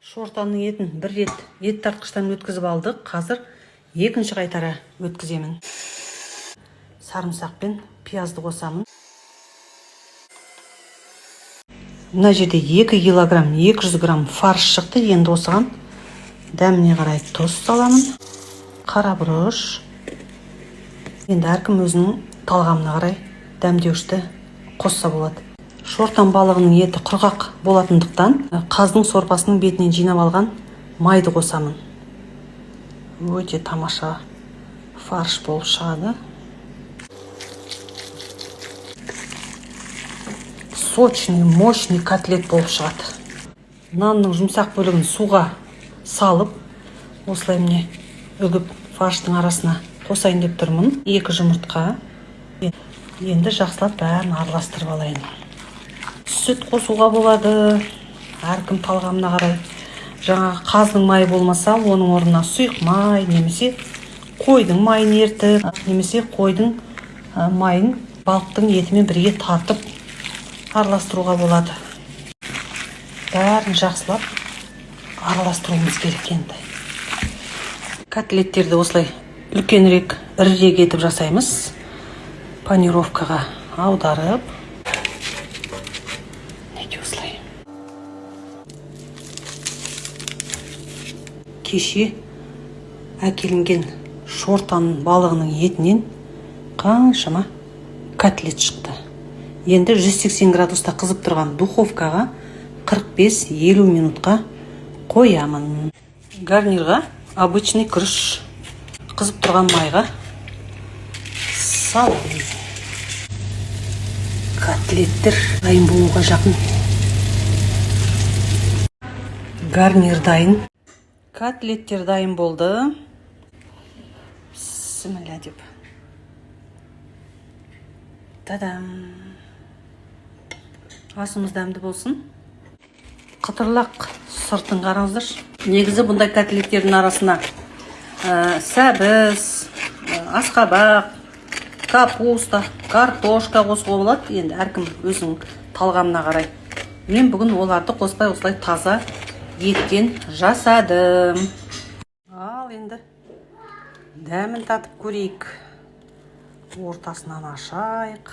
Шортанның етін бір рет ет тартқыштан өткізіп алдық, қазір екінші қайтара өткіземін. Сарымсақ пен пиязды қосамын. Мына жерде 2 килограмм 200 грамм фарш шықты. Енді осыған дәміне қарай тұз саламын, қара бұрыш. Енді әркім өзінің талғамына қарай дәмдеуішті қосса болады. Шортан балығының еті құрғақ болатындықтан, қаздың сорпасының бетінен жинап алған майды қосамын. Өте тамаша фарш болып шығады. Сочный, мощный котлет болып шығады. Нанның жұмсақ бөлігін суға салып, осылай, міне, үгіп, фарштың арасына қосайын деп тұрмын. Екі жұмыртқа. Енді жақсылап бәрін араластырып алайын. Сүт қосуға болады, әркім талғамына қарай. Жаңағы қаздың майы болмаса, оның орнына сұйық май немесе қойдың майын ертіп, немесе қойдың майын балықтың етімен бірге тартып араластыруға болады. Бәрін жақсылап араластыруымыз керек. Енді котлеттерді осылай үлкенірек, ірірек етіп жасаймыз. Панировкаға аударып, мінекей, осылай. Кеше әкелінген шортан балығының етінен қаншама котлет шықты. Енді 180 градуста қызып тұрған духовкаға 45-50 минутқа қоямын. Гарнирға обычный күріш қызып тұрған майға саламын. Котлеттер дайын болуға жақын. Гарнир дайын, котлеттер дайын болды. Бісміллә деп. Тадам! Асымыз дәмді болсын! Қытырлақ сыртын қараңыздаршы. Негізі бұндай котлеттердің арасына сәбіз, асқабақ, капуста, картошка қосуға болады. Енді әркім өзінің талғамына қарай. Мен бүгін оларды қоспай, осылай таза еттен жасадым. Ал енді дәмін татып көрейік. Ортасынан ашайық.